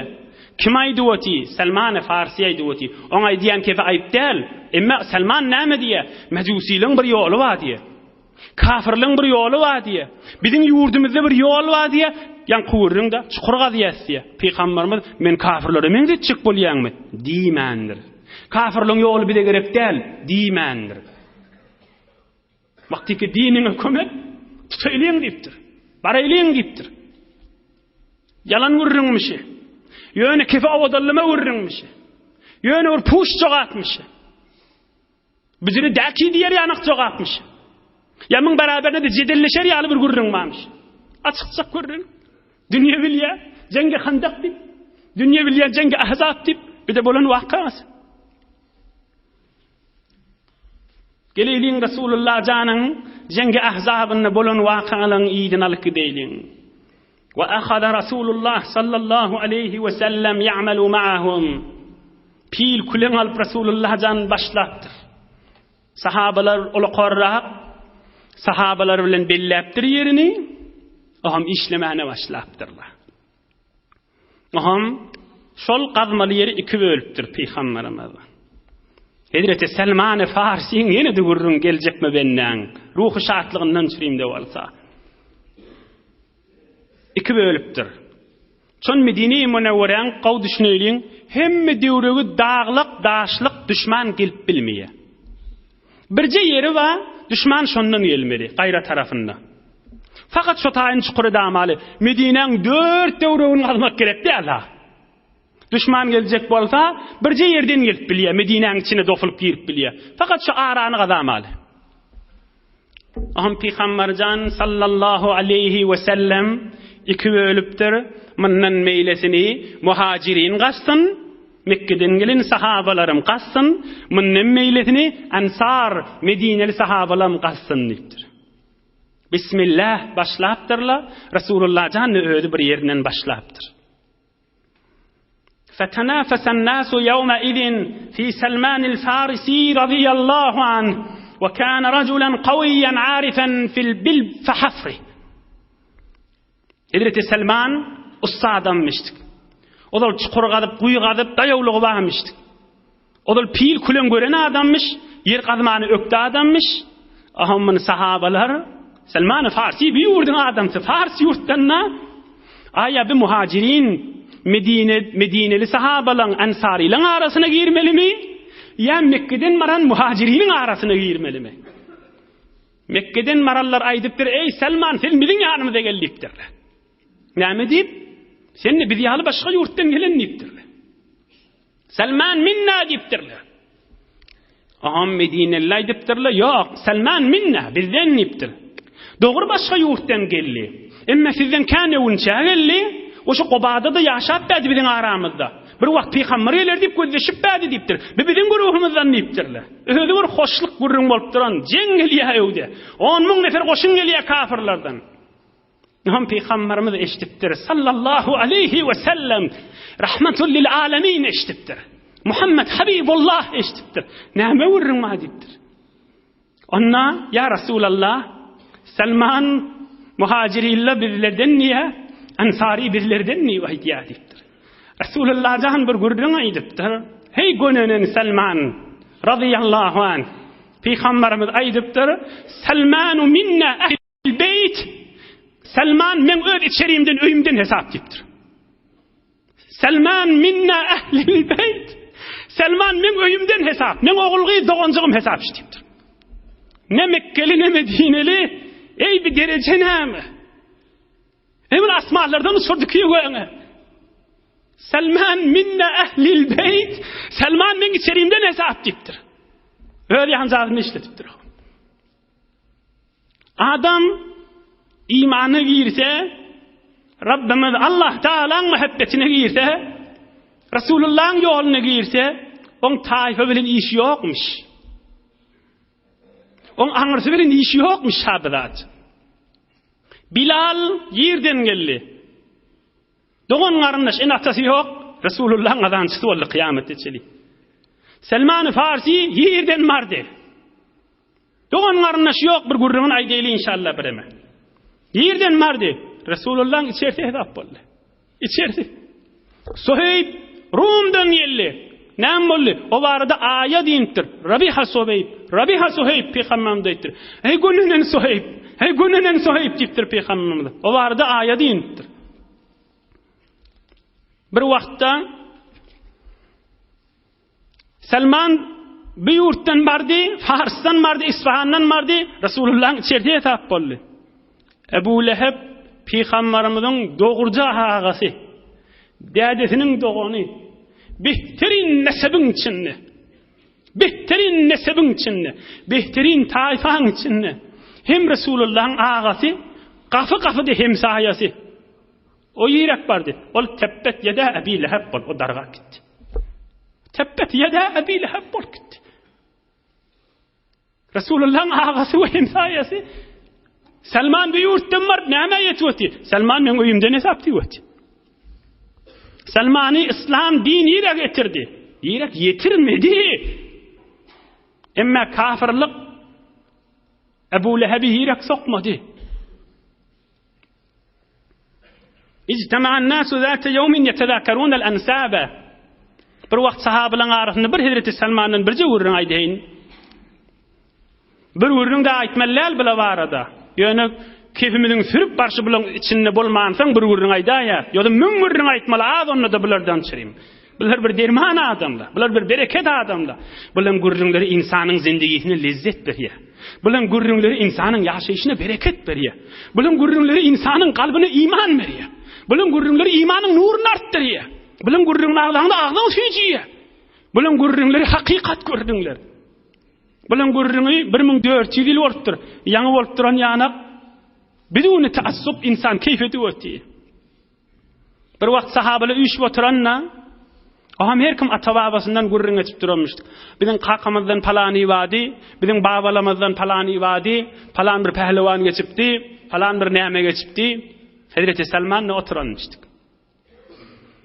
Speaker 1: Kim aýdyp oty? Salman-y Farsi aýdyp oty. Oň aýdýan kefi aýyp däl. Emma Salman näme diýýär? Mejusileň bir ýoly bar diýýär. Kafirliň bir ýoly bar diýýär. Biziň ýurdumyzda bir ýol bar diýýär. Ýaňky gürrüň-de, çukur gazýas diýýär. Pygamberimiz, men kafirlere meňzetjek bolýaňmy? diýmändir. Kafirliň ýoly bize gerek däl diýmändir. Wagtyky diniňe kömek tutaýlyň diýipdir. Baraýlyň diýipdir. Ýalan gürrüňmişi. Ýöne kefe owadanlama gürrüňmişi. Ýöne bir puş jogapmyşy. Bizini däki diýer ýanak jogapmyş. Ýa muň beraberine de jedelleşer ýaly bir gürrüň barmyş. Açykçak gürrüň. Dünýe bilýär, jeňge handak diýip. Dünýe bilýär, jeňge ahzab diýip. Bir de bolan wakasy. Geleýliň Resulullah janyň jeňge ahzabynda bolan wakalaryň yzyny alyp gideýliň. Wa ahaza Rasulullah sallallahu aleýhi we sellem ýa'malu ma'ahum. Pil küleň alyp Rasulullah jan başlapdyr. Sahabalar ulakarrak sahabalar bilen belläpdir ýerini, o hem işlemäne başlapdyrlar. O hem şol gazmaly ýeri iki bölüpdir pygamberimiz. Hezreti Selman-y Farsiň ýene-de gürrüň geljekmi bendäň ruhy şatlygyndan çürimde bolsa. Iki bölüpdir. Şon Medine-i Münewweräň gowy düşüneýliň, hemme döwregi daglyk, daşlyk, düşman gelip bilmeýär. Birje ýeri bar, düşman şondan gelmeli, gaýra tarapynda. Fakat şo taýyn çukury damaly. Medinäň dört döwregini gazmak gerek däl-ha. Düşman geljek bolsa, birje ýerden gelip bilýär, Medinäň içine dosulyp girip bilýär. Fakat şu arany gazamaly. Aham Pygamberjan sallallahu aleýhi we sellem iki bölüpdir. Mundan meýlesini muhajirin gazsyn, Mekgeden gelen sahabalarym gazsyn, mundan meýlesini ansar, medineli sahabalarym gazsyn diýipdir. Bismillah başlapdyrlar, Resulullah jan özi bir ýerinden başlapdyr. Fetenafesen nasu ýewmeizin fi Selmanil Farisi razyýallahu anh we kana rajulan kawiýan arifen fil bil fehafri. Hezreti Selman ussa adamyşdyk. Ozal çukur gazyp, guýy gazyp, daýawlygy barmyşdyk. Ozal pil külen gören adamyş, ýer gazmany ökde adamyş. Aha muny sahabalar Selman Farsi bir ýurduň adamsy, Fars ýurtdan da Aýa bir muhajirin Medine Medineli sahabalaryň, ensarylaryň arasyna girmelimi? Ýa Mekgeden baran muhajiriniň arasyna girmelimi? Mekgeden baranlar aýdypdyr, Eý, Selman, sen biziň ýanymyza gel diýipdirler. Näme diýip? Sen-de biz ýaly başga ýurtdan gelen diýipdirler. Selman minna diýipdirler. Aham Medineli aýdypdyrlar, ýok, Selman minna, bizden diýipdir. Dogry başga ýurtdan geldi. Emma sizden kän öwünçä geldi. O şu Gobada-da ýaşap bädi biziň aramyzda. Bir wagt pygamber geler diýip gözleşip bädi diýipdir. Bu biziň güruhymyzdan diýipdirler. Özi bir hoşluk gürrüň bolup duran, jeň gelýär öwde. On müň nefer goşun gelýär kafirlerden. Ynam Pygamberimiz eşidipdir. Sallallahu aleýhi we sellem. Rahmatul lil alemin eşidipdir. Muhammed Habibullah eşidipdir. Näme gürrüň bar diýipdir. Onda ýa Resulallah Salman muhajirilla bizlerden diýä, Ansari bizlerden diýip aýdýar diýipdir. Resulullah jan bir gürrüň aýdypdyr. Hey gönenen Salman radiyallahu an. Pygamberimiz aýdypdyr, Salmanu minna Beýt, Selman meň öz içerimden, öýümden hesap diýipdir. Selman minna ählil beýt. Selman meň öýümden hesap, meň ogul-gyz doganjygym hesap diýipdir. Ne Mekgeli, ne Medineli, eý bir dereje näme? Emir asmanlardan uçurdy ki göňe. Selman minna ählil beýt. Selman meň içerimden hesap diýipdir. Öz ýanjagyny işletipdir. Adam imana girse, Rabbimiz Allah Taalaň muhabbetine girse, Resulullahyň ýoluna girse, oň taýfa bilen işi ýokmuş. Oň aňyrsy bilen işi ýokmuş şabyzat. Bilal ýerden geldi. Dogan garyndaş, ene-atasy ýok, Resulullahyň azançysy boldy kyýamete çenli. Selman Farsi ýerden bardy. Dogan garyndaş ýok bir gürrüňini aýdaýly inşallah bireme. Nirden bardy? Resulullahyň içersi hesap boldy. Içersi. Suheýb Rumdan geldi. Näme boldy? O barada aýat inipdir. Rabiha Suheýb, Rabiha Suheýb pygamberimiz aýtdyr. Eý gününen Suheýb, eý gününen Suheýb diýipdir pygamberimiz. O barada aýat inipdir. Bir wagtda Salman bu ýurtdan bardy, Farsdan bardy, Isfahandan bardy, Resulullahyň içersi hesap boldy. Ebu Leheb pygamberimiziň dogruja agasy, dädesiniň dogany, behterin nesebiň içinde, behterin nesebiň içinde, behterin taýfaň içinde hem Resulullahyň agasy, gapy-gapyda hemsaýasy. O ýerek bardy. Ol tebbet ýeda Ebi Leheb bolup, o dargap gitdi. Tebbet ýeda Ebi Leheb bolup gitdi. Resulullahyň agasy we hemsaýasy Salman bir ýurtdan baryp näme ýetip oty? Salman meň öýümden hesap diýip oty. Salmany islam din ýere getirdi. Ýerek ýetirmedi. Emma kafirlik Ebu Lehebi ýerek sokmady. Ijtema'an nasu zate ýewmin ýetezakerunel ensabe. Bir wagt sahabalaryň arasynda bir Hezreti Salmandan birje gürrüň aýdaýyn. Bir gürrüň de aýtmaly däl bula barada. Ýöne kefimiziň sürüp barşy bulaň içinde bolmansoň bir gürrüň aýdaýar. Ýogsa müň gürrüň aýtmaly az onda-da bulardan çyrim. Bular bir derman adamlar. Bular bir bereket adamlar. Bulaň gürrüňleri ynsanyň zindigisine lezzet berýär. Bulaň gürrüňleri ynsanyň ýaşaýşyna bereket berýär. Bulaň gürrüňleri ynsanyň kalbyna iman berýär. Bulaň gürrüňleri imanyň nuruny artdyrýar. Bulaň gürrüňini agzaňda agzyň süýjüýär. Bulaň gürrüňleri hakykat gürrüňler. Bulaň gürrüňi 1400 ýyl bolupdyr. Ýaňy bolup duran ýanak biduni taassup insan keýf edip otyr. Bir wagt sahabalar üýşüp oturanda, Oňam her kim ata-babasyndan gürrüň geçip duranmyşdyk. Biziň kakamyzdan palany bardy, biziň babalarymyzdan palany bardy, palan bir pählewan geçipdi, palan bir näme geçipdi. Hezreti Salman-da oturanmyşdyk.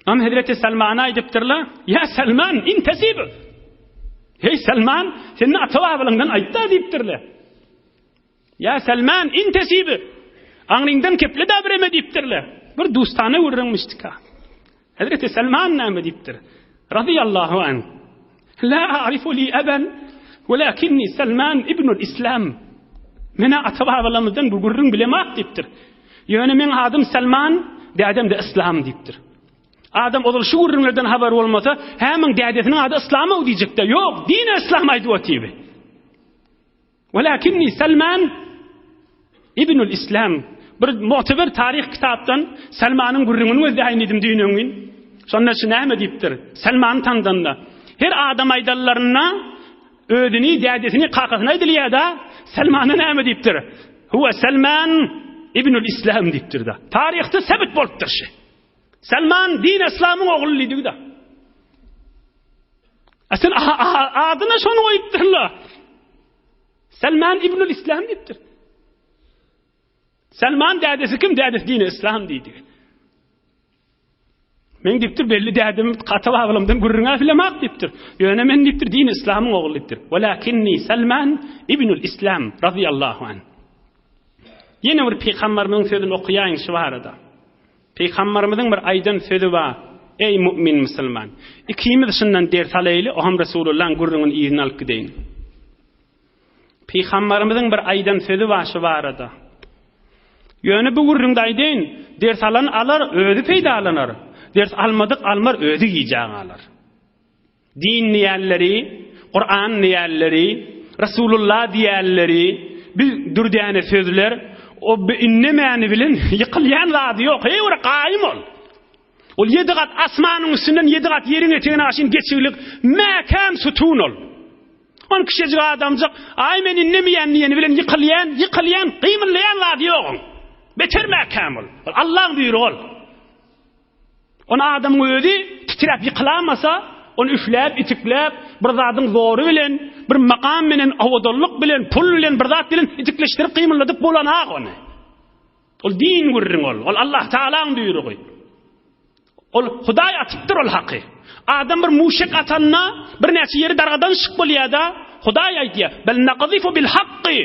Speaker 1: Am Hezreti Salmana aýdypdyrlar, Ýa Salman, intesib! Heý Salman, sen ata-babalaňdan aýt-da diýipdirler. Ýa Salman, intesib! Aňryňdan keple-dä bireme diýipdirler. Bir dustana gürrüňmişdika. Hezreti Salman näme diýipdir? Radiyallahu an. La a'rifu li aban, walakinni Salman ibnul Islam. Menä ata-babalarymyzdan bu gürrüň bilemak diýipdir. Ýöne meň adym Salman, dädem-de Islam diýipdir. Adam ozal şu gürrüňlerden habar bolmasa, hä meň dädesiniň ady Islamow diýjekde. Ýok, dine Islam aýdyp otyby. Walakinni Salman ibnul Islam. Bir mu'teber taryh kitapdan Salmanyň gürrüňini gözläýin diýdim düýn öňňin. Şonda şu näme diýipdir? Salmany tandanda. Her adam aýdanlarynda özüni, dädesini, kakasyny aýdylýar-da, Salmana näme diýipdir? Huwa Salman ibnul Islam diýipdir-de. Taryhda sebit bolupdyr şu. Salman din Islamyň ogly diýdi-de. A sen adyna şony goýupdyrlar. Salman ibnül Islam diýipdir. Salman dädesi kim? Dädesi dini Islam diýdi. Men diýipdir belli dädem gaty babalamdan gürrüň afilemak diýipdir. Ýöne men diýipdir dini Islamyň ogly diýipdir. Walakinni Salman ibnül Islam radiyallahu an. Ýene bir pygamberimiziň sözüni okaýaýyn şu barada. Pygamberimiziň bir aýdan sözi bar, Eý mu'min musulman! Ikimiz şundan ders alaýly, o hem Resulullahyň gürrüňini yzyna alyp gideýin. Pygamberimiziň bir aýdan sözi bar şu barada. Ýöne bu gürrüňde aýdaýyn, ders alan alar, özi peýdalanar. Ders almadyk almar, özi gijä galar. Din diýenleri, Kuran diýenleri, Resulullah diýenleri, bi dürdäne sözler, o bi innemäni bilen ýykylýan zady ýok, heý bir gaýym ol. Ol ýedi gat asmanyň üstünden ýedi gat ýeriň etegine aşyn geçiglik mäkäm sütün ol. On kişejik adamjyk, aý men innemeýän diýeni bilen ýykylýan, ýykylýan, gymyllaýan zady ýok oň. Beter mäkäm ol. Ol Allaň buýrugy ol. Ony adamyň özi titräp ýykylamasa, ony üfläp, itikläp, bir zadyň zory bilen, bir makam bilen, owadanlyk bilen, pul bilen, bir zat bilen itikleşdirip gymyldadyp bolanok ony. Ol din gürrüň ol. Ol Allah Taalaň buýrugy. Ol Hudaý atypdyr ol haky. Adam bir muşek atanda birnäçe ýeri dargadanşyk bolýar-da, Hudaý aýdýar, Bel naqzifu bil hakky.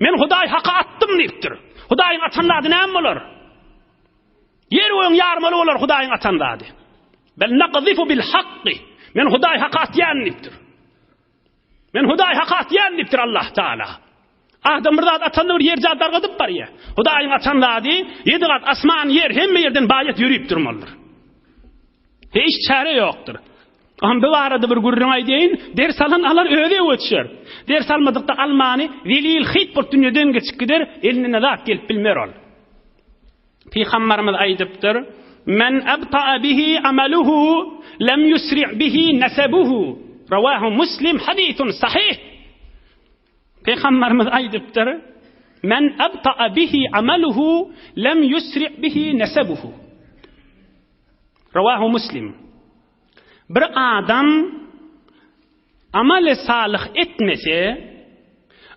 Speaker 1: Men Hudaý haky atdym diýipdir. Hudaýyň atan zady näme bolar? Ýer gögüň ýarmaly bolar Hudaýyň atan zady. Bel naqzifu bil hakky. Men Hudaý haka atýan diýipdir. Men Hudaý haka atýan diýipdir Allah Taala. Adam bir zat atanda bir ýer jad dargadyp barýar. Hudaýyň atan zady ýedi gat asman ýer hemme ýerden baýat ýörüp durmalydyr. Hiç çäre ýokdur. Am bu barada bir gürrüň aýdaýyn, ders alan alar özi öwe düşer. Ders almadykda almany zelil hyt bolup dünýeden geçip gider, eline zat gelip bilmer ol. Pygamberimiz aýdypdyr, Men abta'a bihi amaluhu lem yusri' bihi nasabuhu. Rawahu Muslim hadithun sahih. Pygamberimiz aýdypdyr, Men abta'a bihi amaluhu lem yusri' bihi nasabuhu. Rawahu Muslim. Bir adam Amaly salyh etmese,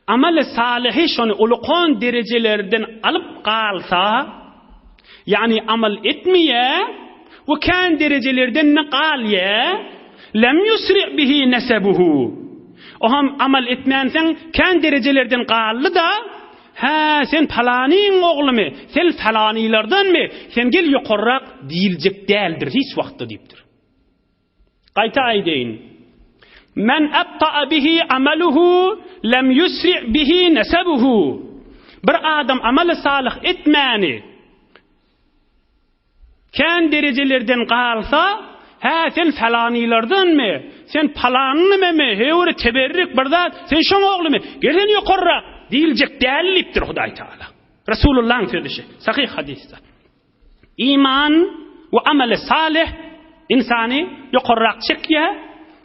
Speaker 1: amaly salyhy şony ulukan derejelerden alyp galsa, ýagny amal etmeýä we kän derejelerden-de galýa, lem ýusri' bihi nesebuhu. O hem amal etmänsoň kän derejelerden galdy-da, Hä, sen palanyň oglumy, sen falanylardanmy, sen gel ýokarrak diýiljek däldir hiç wagtda diýipdir. Gaýta aýdaýyn. Men abta'a bihi amaluhu lem yusri' bihi nesebuhu. Bir adam amaly salyh etmäni kän derejelerden galsa, hä sen falanylardanmy, sen palanynymy, heý bir teberrik bir zat, sen şoň oglumy, gel sen ýokarrak diýiljek däl diýipdir Hudaý Taala. Resulullahyň sözi şu. Sahyh hadysda. Iman we ameli salyh ynsany ýokarrak çekýär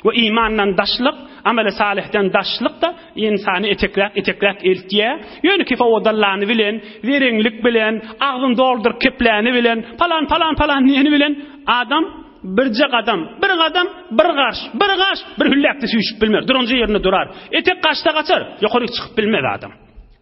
Speaker 1: we imandan daşlyk, ameli salyhdan daşlyk-da ynsany etekläp, etekläp eltýär. Ýöne kefe odallany bilen, zereňlik bilen, agzyny dolduryp kepläni bilen, palan, palan, palan diýeni bilen adam birje gadam, bir gadam, bir gaş, bir gaş, bir hülläkde süýşüp bilmez. Duranja ýerinde durar. Etek gaçsa gaçar, ýokaryk çykyp bilmez adam.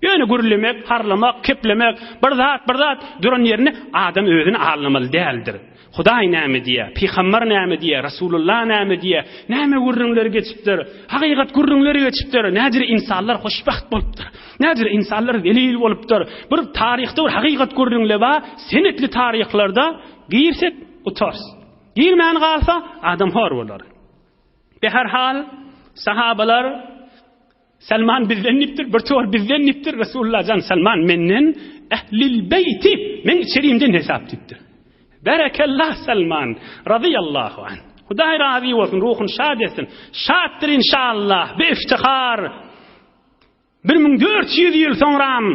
Speaker 1: Ýöne gürlemek, harlamak, keplemek, bir zat, bir zat duran ýerinde adam özüni aldamaly däldir. Hudaý näme diýýär, pygamber näme diýýär, Resulullah näme diýýär, näme gürrüňler geçipdir, hakykat gürrüňleri geçipdir, näjür insanlar hoşbagt bolupdyr, näjür insanlar zelil bolupdyr. Bir taryhda bir hakykat gürrüňle bar, senetli taryhlarda girsek utarys. Girmän galsa adam hor bolar. Beherhal sahabalar Salman bizden diýipdir, bir towar bizden diýipdir, Resulullah jan Salman menden ehlil beýti, men içerimden hesap diýipdir. Berekellah Salman radiyallahu an. Hudaý razy bolsun, ruhun şad etsin. Şatdyr inşallah, bi iftihar. 1400 ýyl soňram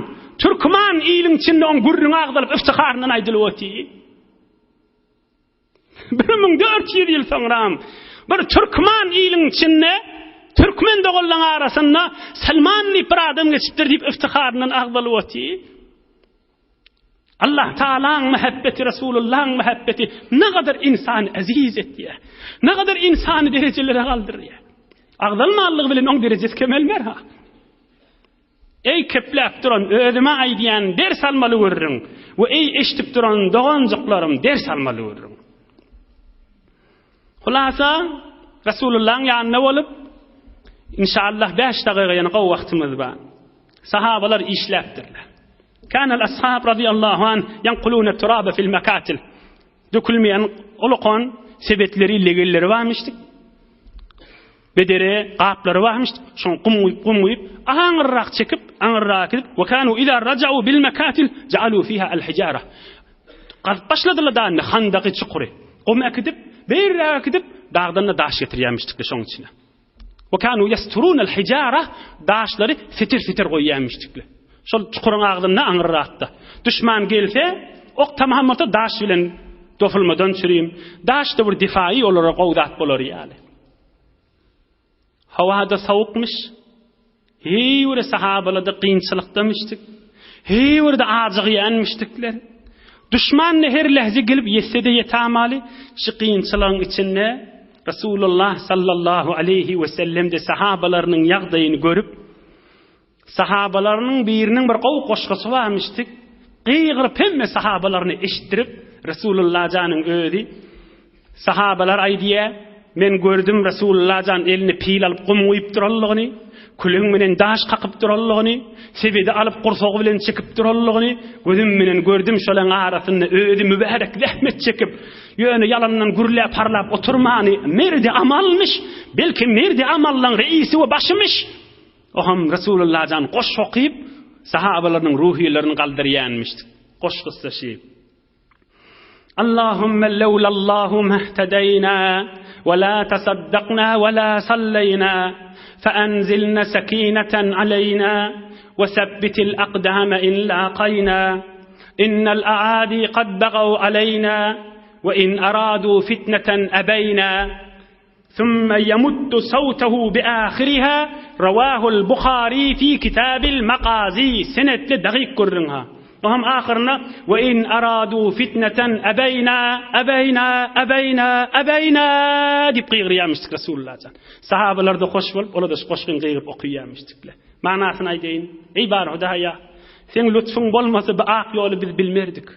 Speaker 1: türkmen iliň içinde oň gürrüňi agzalyp iftiharyndan aýdylyp otyr. 1400 ýyl soňram bir türkmen iliň içinde türkmen doganlaryň arasynda Salman diýip bir adam geçipdir diýip iftiharyndan agzalyp otyr. Allah Taala'ň muhabbeti, Resulullah'yň muhabbeti ne kadar insany aziz etýär. Ne kadar insany derejelere galdyrýar. Agzalmanlygy bilen oň derejesi kemelmer ha. Eý kepläp duran özüme aýdýan ders almaly gürrüň we eý eşidip duran doganjyklarym ders almaly gürrüň. Hulasa Resulullahyň ýanynda bolup inşallah 5 dagyga ýene gowy wagtymyz bar. Sahabalar işläpdirler. Kanal ashab radiyallahu an yankuluna turaba fil makatil. Dökülmeýän ulakan sebetleri, legenleri barmyşdyk. Bedere gaplary barmyş, şoň gum guýup, gum guýup, aňyrrak çekip, aňyrrak gidip, we kanu iza raja'u bil makatil ja'alu fiha al hijara. Gazyp başladylar da indi handagy çukury. Gum äkidip, beýräk äkidip, dagdan da daş getirýärmişdikler şoň içine. We kanu yasturun al hijara, daşlary setir-setir goýýarmyşdikler. Şol çukuryň agzynda aňyrrakda. Duşman gelse, ok tamam bolsa daş bilen dofulmadan çürim. Daş-da bir difai olara gowy zat bolar ýaly. Howa-da sowukmyş. Heý bir sahabalada kynçylykdamyşdyk. Heý bir-de ajygýanmyşdyklar. Duşman-da her lähze gelip ýetse-de ýetamaly. Şu kynçylygyň içinde Resulullah sallallahu aleýhi we sellem-de sahabalarynyň ýagdaýyny görüp, Sahabalarynyň biriniň bir gowy goşgusy barmyşdyk. Gygyryp hemme sahabalaryny eşitdirip, Resulullah janyň özi sahabalar aýdýar, Men gördüm Resulullah jan eline pil alyp gum guýup duranlygyny, küleň bilen daş kakyp duranlygyny, sebedi alyp gursagy bilen çekip duranlygyny gözüm bilen gördüm şolaň arasynda özi mübärek zähmet çekip, ýöne ýalandan gürläp harlap oturmany merdi amalmyş, belki merdi amallaň reisi we başymyş. Oňam Resulullah jan goşgy okyp, sahabalarynyň ruhylaryny galdyrýanmyş. Goşgusy şi. Allahümme lewlallahu mehtedeýna we la tasaddakna we la salleýna fe enzilne sekineten aleyna we sebbitil akdame in laqayna innel aadi kad bagaw aleyna we in aradu fitneten ebeyna Sümme ýemuddu sawtehu bi ahiriha Rawahul Buhary fi kitabil Magazi senetli dagyk gürrüň ha. Oňam ahyrynda we in aradu fitneten ebeýna ebeýna ebeýna ebeýna diýip gygyrýarmyşdyk Resulullah jan. Sahabalar-da hoş bolup, olar-da şu goşgyny gygyryp okaýarmyşdyklar. Manysyny aýdaýyn. Eý bar Hudaýa, seň lutfuň bolmasa bu ak ýoly biz bilmerdik.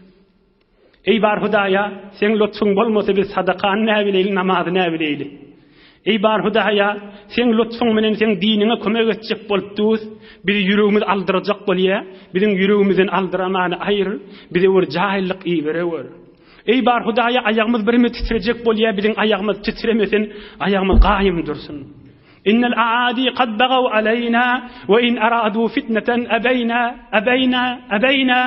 Speaker 1: Eý bar Hudaýa, Seň lutfuň bolmasa biz sadakany näbileýli, namazy näbileýli. Eý bar Hudaýa, Seň lutfuň menen Seň diniňe kömek etjek bolup durus, bizi ýüregimiz aldyrajak bolýa, biziň ýüregimizden aldyramany aýyr, bize bir jaýlyk iberewer. Eý bar Hudaýa, aýagymyz bireme titrejek bolýa, biziň aýagymyz titremesin, aýagymyz gaýym dursun. Innel aadi kad bagaw aleýna we in aradu fitneten ebeýna, ebeýna, ebeýna.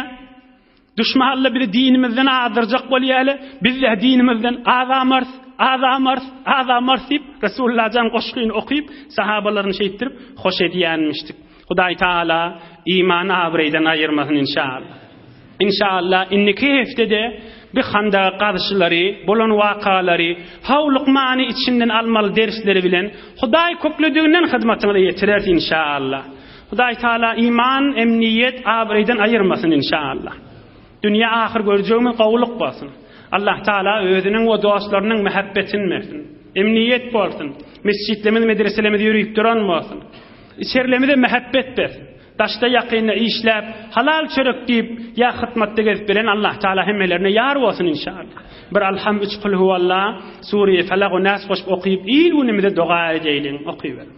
Speaker 1: Duşmanlar bizi dinimizden azdyrjak bolýarlar, biz-de dinimizden azamarys, azamarys, azamarys diýip, Resulullah jan goşgyny okyp, sahabalaryny şeýtdirip hoş edýänmişdik. Hudaý Taala iman abraýdan aýyrmasyn inşallah. Inşallah indiki hepdede bir handaga gazyşlary, bolan wakalary, howlukmany içinden almaly dersleri bilen Hudaý köklediginden hyzmatyňyza ýetireris inşallah. Hudaý Taala iman, emniýet, abraýdan aýyrmasyn inşallah. Dünýä ahyr görjegimiz gowulyk bolsun. Allah Taala özüniň we dostlarynyň mähebbetini bersin. Emniýet bolsun. Mesjitlerimiz, medreselerimiz ýörüp duran bolsun. Içerilerimize mähebbet bersin. Daşda ýakynda işläp, halal çörek diýip, ýa hytmatda gezip beren Allah Taala hemmelerine ýar bolsun inşallah. Bir Alham üç Kul huwallah, Sure-i Felak we Nas goşup okyp il günümize doga edeýliň, okyber.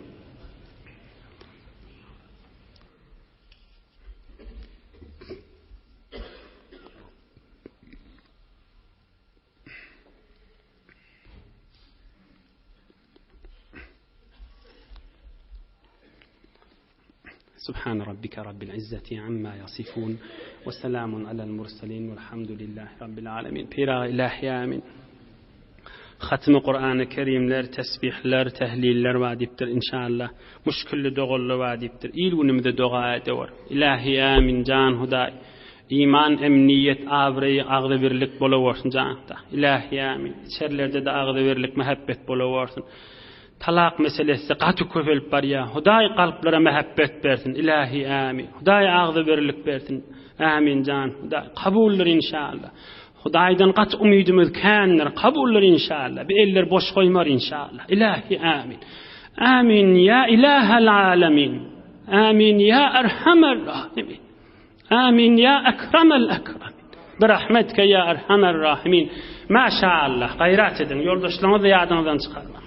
Speaker 1: سبحان ربك رب العزة عما يصفون وسلام على المرسلين والحمد لله رب العالمين بيرا إله آمين Hatmy Kurany Kerimler, tesbihler, tehliller bar diýipdir inşallah. Muşkilli dogalar bar diýipdir. Il günümizde doga edewer. Ilahi amin jan Hudaý. Iman, emniýet, abraý, agzybirlik bolawersin jan Hudaý. Ilahi amin. Içerilerde-de agzybirlik, mähebbet bolawersin. Talak meselesi gaty köpelip barýar. Hudaý kalplara mähebbet bersin. Ilahi amin. Hudaý agzybirlik bersin. Amin jan Hudaý. Kabuldyr inşallah. Hudaýdan gaty umydymyz kändir. Kabuldyr inşallah. Bir eller boş goýmar inşallah. Ilahi amin. Amin ya ilahel alemin. Amin ya erhamer rahimin. Amin ya ekremel ekremin. Birahmetke ya erhamer rahimin. Maşallah. Gaýrat ediň. Ýoldaşlaryňyzy ýadyňyzdan çykarmaň.